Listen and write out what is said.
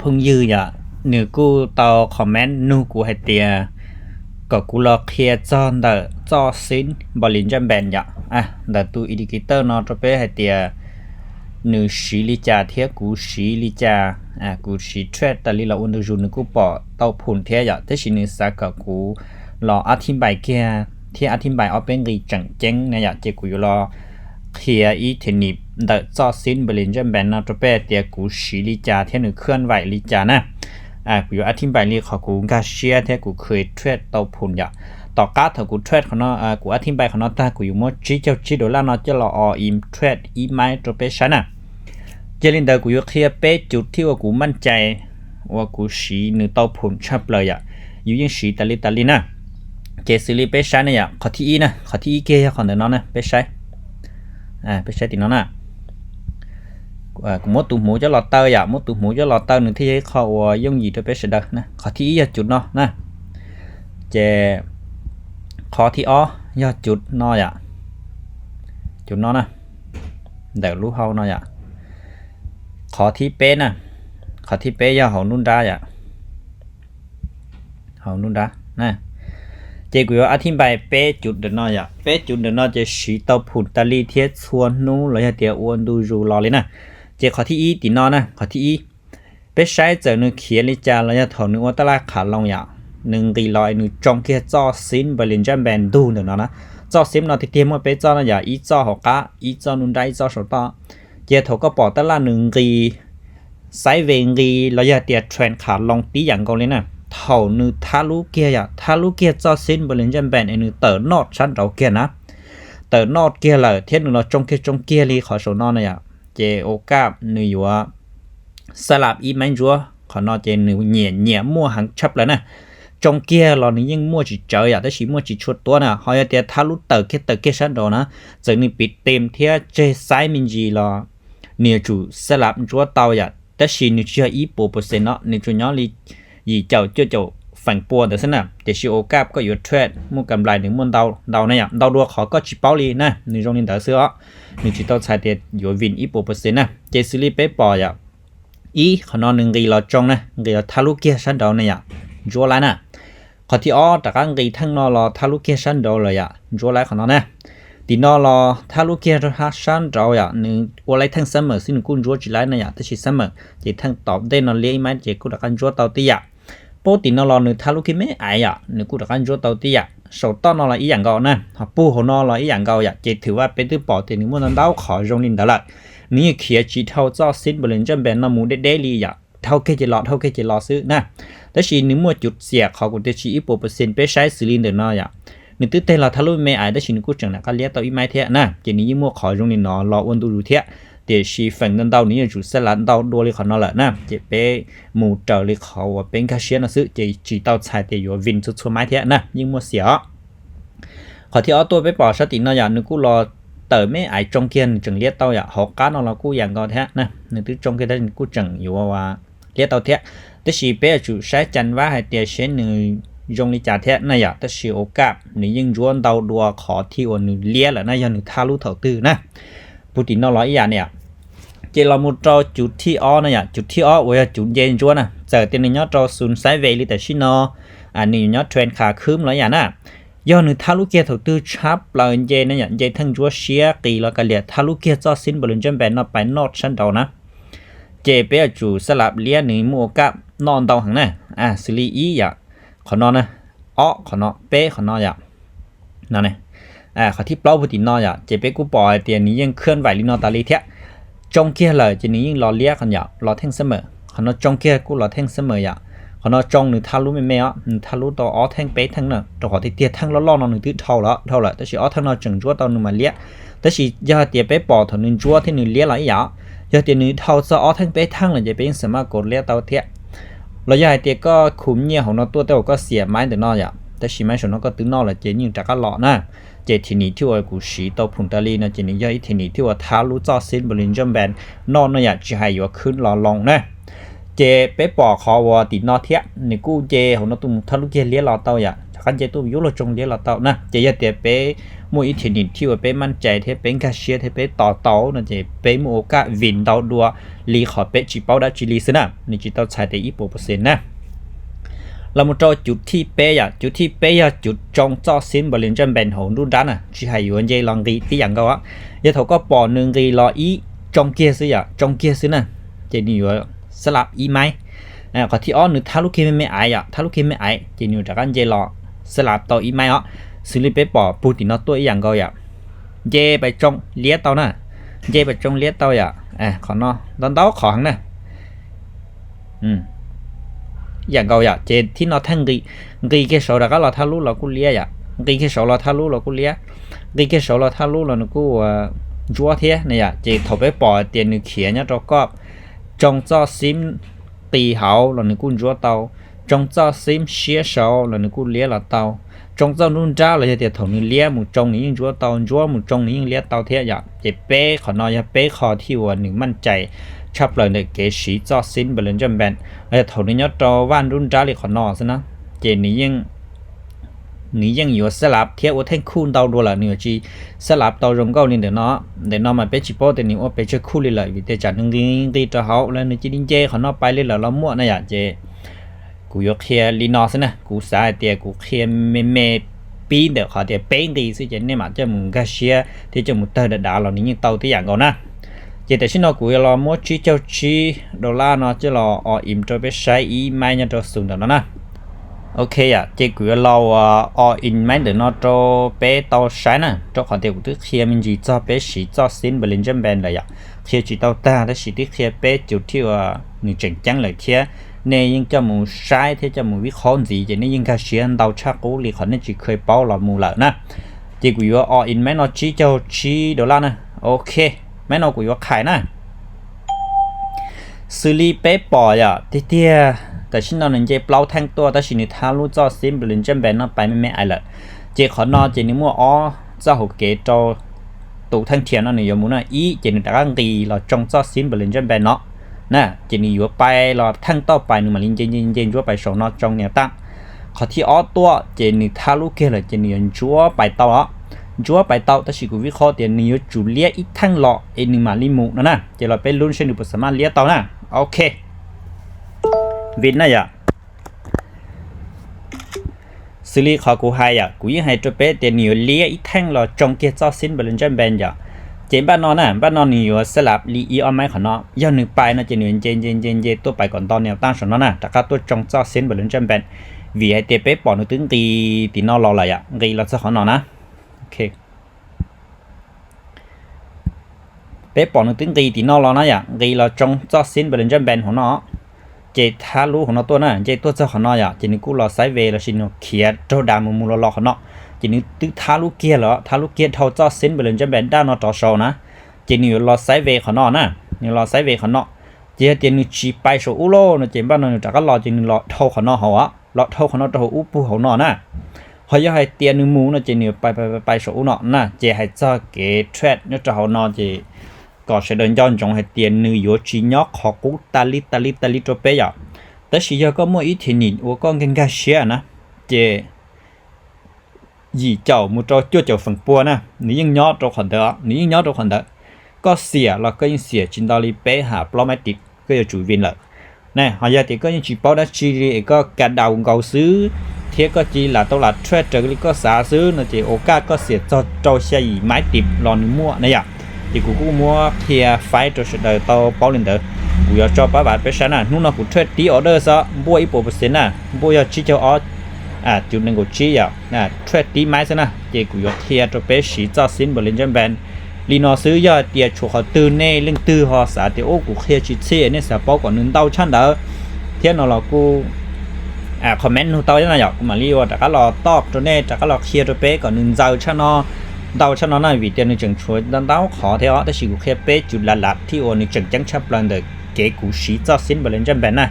phooj ywg yom, nws kuj tau comment nug kuv hais tias kom kuv los qhia txog ntawm txoj Sim Bollinger Band yom, ntawm tus indicator no rau peb hais tias nws siv li cas thiab kuv siv li cas. Kuv siv trade tas li los ua ntu zus nws kuj pom tau phum thiab yom, tab sis nws xav kom kuv los ab thib npais kiag thiab ab thib npais ob peb nqi tseem ceeb na yom, ces kuv yuav los qhia ib thim nim ntawm txoj Sim Bollinger Band no rau peb hais tias kuv siv li cas thiab nws khwj vaim li cas na. Kuv yuav ab thib npais li qhov kuv nkag siab thiab kuv khwv trade tau phum yom. Tom qab thaum kuv trade qhov no, kuv ab thib npais qhov no tag kuv yuav muab tsib caug tsib dollar no coj los all in trade ib maib rau peb saib na. Ces li ntawd kuv yuav qhia peb cov thib uas kuv maj cai uas kuv siv nws tau phum tshaj plaws yom, yus yeej siv tas li tas li na. Ces xws li peb saib ne yom, qhov thib ib na, qhov thib ib kiag yog qhov ntawm no na, peb saib, peb saib tim no na. Kuv muab tus hmuv coj los taw yom, muab tus hmuv coj los taw nws thiaj yog ib qho uas yooj yim rau peb sawv daws na. Qhov thib ib yog cov no na, ces qhov thib ob yog cov no yom, cov no na, ntawm lub hau no yom. Qhov thib peb na, qhov thib peb yog hauv nruab nrab yom, hauv nruab nrab na. Ces kuv yuav ab thib npais peb cov ntawm no yom, peb cov ntawm no ces siv tau phum tas li thiab txhua hnub los yog tias ua ntu zus los li na. Ces qhov thib ib tim no na, qhov thib ib, peb saib txawm nws khiav li cas los yog thaum nws ua taj laj qhav loo yom, nws nqis los nws tsoo kiag txoj Sim Bollinger Band ntug ntawm no na. Txoj Sim no tiag tiag muaj peb txoj no yom, ib txoj hauv qab, ib txoj nruab nrab, ib txoj saum toj. Ces thaum koj pom taj laj nws nqis sideways nqis los yog tias trend qhav loo tib yam nkaus li na, thaum nws thab lub kiag yom, thab lub kiag txoj Sim Bollinger Band es nws tawm noj sab nraud kiag na, tawm noj kiag lawm thiab nws los tsoo kiag tsoo kiag li qhov saum no na yom, ces ua kaj nws yuav xab lab ib maib ntsuab. Qhov no ces nws nyiam nyiam muaj heev tshaj plaws na. Tsoo kiag los nws yeej muaj tsis tsawg yom, tab sis muaj tsis tshua tuab na. Ho yog tias thab lub tawm kiag tawm kiag sab nraud na, txawm nws piv tem thiab tseg xaib me ntsis los nws yuav tsum xab lab ntsuab tau yom, tab sis nws tsis yog ib puas percent no, nws tsuas nyob li yim caum cuaj caum feem pua ntawd xwb na. Tiam sis ua kaj koj yuav trade muaj kam nplais nws muaj ntau ntau na yom, ntau dua qhov koj tsis paub li na, nws zoo li ntawd xwb os. Nws tsis tau txhais tias yuav win ib puas percent na. Ces xws li peb pom yom, ib qhov no nws nqis los tsoo na, nqis los thab lub kiag sab nraud na yom, ntsuab laib na. Qhov thib ob rov qab nqis theej no los thab lub kiag sab nraud lawm yom, ntsuab laib qhov no na. Tim no los thab lub kiag sab nraud yom, nws ua laib theej summer xwb nws kuj ntsuab tsis laib na yom, tab sis summer ces theej tom ntej no liab ib maib ces kuj rov qab ntsuab tau tib yam. Pab tim no los nws thab lub kiag me aiv yom, nws kuj rov qab ntsuab tau tib yam. Saum toj no los ib yam nkaus na, ho puag hauv no los ib yam nkaus yom, ces thwm vaj peb twb pom tias nws muaj ntau ntau qhov zoo li ntawd lawm. Nws yeej khiav tsis dhau txoj Sim Bollinger Band no mus deb deb li yom, dhau kiag ces los, dhau kiag ces los xwb na. Tab sis nws muaj cov xiam qhov kuv tias tsis ib puas percent, peb saib xws li ntawm no yom, nws twb teg los thab lub me aiv tab sis nws kuj tseem rov qab liab tau ib maib thiab na, ces nws yeej muaj qhov zoo li no los ua ntu zus thiab. Tiam sis feem ntau ntau nws yuav tsum xab lab ntau dua li qhov no lawm na, ces peb mus raws li qhov uas peb nkag siab no xwb, ces tsis tau txhais tias yuav win txhua txhua maib thiab na, yeej muaj xiam os. Qhov thib ob tuaj peb pom sab tim no yom, nws kuj los tawm me aiv tsoo kiag nws tseem liab tau yom, hauv qab no los kuj yam nkaus thiab na, nws twb tsoo kiag tab sis nws kuj tseem yuav liab tau thiab. Tab sis peb yuav tsum saib cam vab hais tias seb nws zoo li cas thiab na yom, tab sis ua kaj nws yeej ntsuab ntau dua qhov thib uas nws liab lawm na, yog nws thab lub thaum twg na. Puag tim no los ib yam na yom. Ces los mus rau cov thib ob na yom, cov thib ob uas yog cov nce ntsuab na, txawm tias nws nyob rau xu sideways li tam sim no, nws yuav nyob trend qhav khwb los ib yam na. Yog nws thab lub kiag thaum twg tshab plaws nce na yom, nce theej ntsuab siab qis los kav liam thab lub kiag txoj Sim Bollinger Band no pais noj sab nraud na, ces peb yuav tsum xab lab liab nws muaj ua kaj noj ntau heev na. Xws li ib yom, qhov no na, ob qhov no, peb qhov no yom, no, qhov thib plaub puag tim no yom, ces peb kuj pom hais tias nws yeej khwj vaim li no tas li thiab. Tsoo kiag lawm ces nws yeej los liab qhov yom, los theej summer, qhov no tsoo kiag kuj los theej summer yom. Qhov no tsoo nws thab lub me me os, nws thab lub tau ob theej peb theej na, rau qhov tiag tiag theej loj loj no nws twb dhau lawm, dhau lawm, tab sis ob theej no tseem ntsuab tau nws mas liab. Tab sis yog hais tias peb pom thaum nws ntsuab thiab nws liab los ib yam, yog tias nws dhau txog ob theej peb theej lawm ces peb yeej xam maj kaus liab tau thiab. Los yog hais tias koj khum nyiaj hauv no tuaj tej uas koj xiam maib ntawm no yom, tab sis maib saum no koj twb noj lawm ces yeej rov qab los na. Ces thim nim thib uas kuv siv tau phum tas li no ces nws yog ib thim nim thib uas thab lub txoj Sim Bollinger Band noj no yom, tsis hais yuav khwb los loo na. Ces peb pom qhov uas tim no thiab, nws kuj nce hauv no tuaj mus thab lub kiag liab los tau yom, rov qab nce tuaj yuav luag tsoo liab los tau na. Ces yog tias peb muaj ib thim nim thib uas peb maj cai thiab peb nkag siab thiab peb tos tau no ces peb muaj ua kaj vim ntau dua li qhov peb tsis paub dab tsi li xwb na, nws tsis tau txhais tias ib puas percent na. Los mus rau cuv thib peb yom, cuv thib peb yog cuv tsoo txoj xib npawg li ntsaj npees hauv nruab nrab na, tsis hais yuav nce los nqis tib yam nkaus. Yog thaum koj pom nws nqis los ib tsoo kiag xwb yom, tsoo kiag xwb na, ces nws yuav xab lab ib maib. Qhov thib ob nws thab lub kiag me me aiv yom, thab lub kiag me aiv ces nws rov qab nce los xab lab tau ib maib os. Xws li peb pom pug tim no tuaj ib yam nkaus yom, nce pais tsoo liab tau na, nce pais tsoo liab tau yom. Qhov no ntau ntau qhov heev na. Ib yam nkaus yom, ces thib no theej nqis, nqis kiag saud rov qab los thab lub los kuj liab yom, nqis kiag saud los thab lub los kuj liab, nqis kiag saud los thab lub los nws kuj ua ntsuab thiab na yom. Ces thaum peb pom tias nws khiav nyob rau koj tsoo txoj xib qis hauv los nws kuj ntsuab tau, tsoo txoj xib siab saud los nws kuj liab los tau, tsoo txoj nruab nrab los yog tias thaum nws liab mus tsoo nws yeej ntsuab tau, ntsuab mus tsoo nws yeej liab tau thiab yom. Ces peb qhov no yog peb qho thib uas nws maj cai tshaj plaws ntawm kev siv txoj xib npawg li ntsaj npees, los yog thaum nws nyob rau vaj nruab nrab li qhov no xwb na, ces nws yeej yuav xab lab thiab ua theej khuj ntau dua lawm, nws yuav tsis xab lab tau zoo nkauj li ntawm no. Ntawm no mas peb tsis paub tias nws ua pes tsawg khuj li lawm vim tias tsam nws nqis nqis rau hauv los nws cia li nce qhov no pais li lawm los muaj na yom. Ces kuv yuav qhia li no xwb na, kuv xav hais tias kuv qhia me me pib ntawm qhov tias peb nqis xwb ces nej mam coj mus nkag siab thiab coj mus tawg dav dav los nws yeej tau tib yam nkaus na. Ces tam sim no kuv yuav los muab tsib caug tsib dollar no coj los all in rau peb saib ib maib nyob rau xus ntawm no na. Ok yom, ces kuv yuav los all in maib ntawm no rau peb tau saib na, rau qhov tias kuv twb qhia me ntsis txog peb siv txoj xib npawg li ntsaj npees lawm yom, qhia tsis tau tag tab sis twb qhia peb cus thib uas nws tseem ceeb lawm thiab, nej yeej coj mus saib thiab coj mus vib qhob ntxiv ces nej yeej nkag siab ntau tshaj qub li qhov nej tsis kheev paub los mus lawm na. Ces kuv yuav all in maib no tsib caug tsib dollar na. Ok, maib no kuv yuav qhais na. Xws li peb pom yom, tiag tiag tam sim no nws nce plaub theej tuaj tab sis nws thab lub txoj xib npawg li ntsaj npees no pais me me aiv lawm. Ces qhov no ces nws muaj ob txoj hauv kev rau tus theej thiam no nws yuav mus na. Ib ces nws rov qab nqis los tsoo txoj xib npawg li ntsaj npees no na, ces nws yuav pais los theej tauj pais nws mam li nce nce nce ntsuab pais saum no tsoo niam tag. Qhov thib ob tuaj ces nws thab lub kiag lawm ces nws yuav ntsuab pais tau os. Ntsuab pais tau tab sis kuv vib qhob tias nws yuav tsum liab ib theej los es nws mam li mus no na, ces los peb lub seb nws puas xam maj liab tau na. Ok, vim na yom, xws li qhov kuv hais yom, kuv yeej hais rau peb tias nws yuav liab ib theej los tsoo kiag txoj xib npawg li ntsaj npees yom. Ces npaj no na, npaj no nws yuav xab lab li ib ob maib qhov no, yog nws pais no ces nws yuav nce nce nce nce tuaj pais kom nto niam tag saum no na, rov qab tuaj tsoo txoj xib npawg li ntsaj npees. Vim hais tias peb pom nws twb nqis tim no los lawm yom, nqis los txog qhov no na. Peb pom nws twb nqis tim no los na yom, nqis los tsoo txoj xib npawg li ntsaj npees hauv no. Ces thab lub hauv no tuaj na, nce tuaj txog qhov no yom, ces nws kuj los sideways lossis nws khiav raug dav mus mus los los qhov no. Ces nws twb thab lub kiag lawm, thab lub kiag dhau txoj xib npawg li ntsaj npees daj no rov saud na. Ces nws yuav los sideways qhov no na, nws los sideways qhov no. Ces yog tias nws tsis pais saum ub lauj no ces npaj no nws rov qab los ces nws los dhau qhov no hauv, los dhau qhov no rau hauv ub pug hauv no na. Ho yog hais tias nws mus no ces nws pais saum ub no na. Ces hais txog kev trade nyob rau hauv no ces kom sawv daws nco ntsoov hais tias nws yuav tsis nyob qhov qub tas li tas li tas li rau peb yom. Tab sis yog koj muaj ib thim nim uas koj nkag nkag siab na, ces yim caum mus rau cuaj caum feem pua na, nws yeej nyob rau qhov ntawd, nws yeej nyob rau qhov ntawd. Koj xiam los koj yeej xiam tsis nto li peb ham plaub maib tim koj yuav tsum win lawm. Ne ho yog tias koj yeej tsis paub dab tsi li es koj ka daus nkaus xwb, thiab koj cia li lam tau lam trade raws li koj xav xwb no ces ua kaj koj xiam txog rau xya yim maib tim los nws muaj na yom. Ces kuv kuj muab qhia faib rau sawv daws tau paub li ntawd. Kuv yuav tso pab vam peb saib na, hnub no kuv trade tib order xwb, npuaj ib puas percent na, npuaj yog tsib caug ob, cuv nees nkaum tsib yom, trade tib maib xwb na. Ces kuv yuav qhia rau peb siv txoj xib npawg li ntsaj npees li no xwb. Yog hais tias tshuav qhov twg nej leej twg ho xav tias ub kuv qhia tsis txhij nej xav paub kom nws ntau tshaj ntawd thiab no los kuj comment nug tau thiab na yom, kuv mam li ua rov qab los toj rau nej, rov qab los qhia rau peb kom nws ntxaws tshaj no, ntau tshaj no na, vim tias nws tseem tshuav ntau ntau qhov thiab os. Tab sis kuv qhia peb cus lav lav thib uas nws tseem ceeb tshaj plaws ntawm kev kuv siv txoj xib npawg li ntsaj npees na.